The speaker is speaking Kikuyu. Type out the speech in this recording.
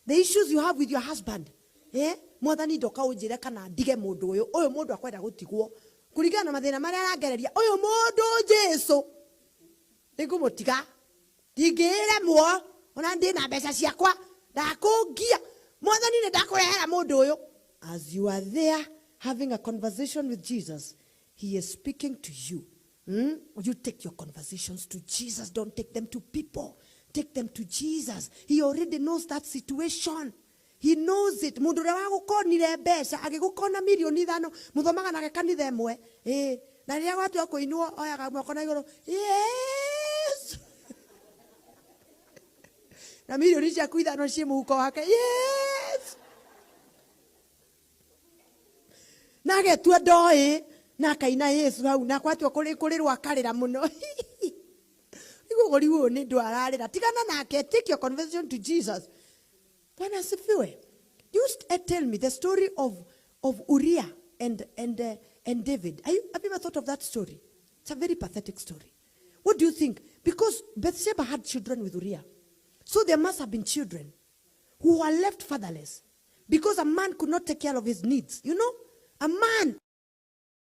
The issues you have with your husband. Eh? Mwathani ndoka ũnjĩre kana ndige mũndũ ũyũ. Ũyũ mũndũ akwenda gũtigwo. Kũringana na mathĩna marĩa arangereria. Ũyũ mũndũ Jesu. Nĩngũmũtiga. Ndingĩremwo. Ona ndĩ na mbeca ciakwa. Ndakũngia. Mwathani nĩ ndakũrehera mũndũ ũyũ. As you are there having a conversation with Jesus, he is speaking to you. You take your conversations to Jesus. Don't take them to people. Take them to Jesus. He already knows that situation. He knows it. Mundu uria wagukonire mbeca agigukona mirioni 5 muthomaga nake kanitha ĩmwe, ĩ na rĩrĩa gwatua kũinwo oyaga moko na igũrũ, yes, na mirioni ciaku 5 ciĩ mũhuko wake, yes, na agetua ndoĩ na akaina Yesu hau na kwatua kũrĩrwo akarĩra mũno. Igũgũri ũyũ nĩ ndũ ararĩra, tigana nake. Take your conversation to Jesus. Bwana asifiwe. You tell me the story of Uriah and David. Have you ever thought of that story? It's a very pathetic story. What do you think? Because Bathsheba had children with Uriah. So there must have been children who were left fatherless because a man could not take care of his needs. You know? A man.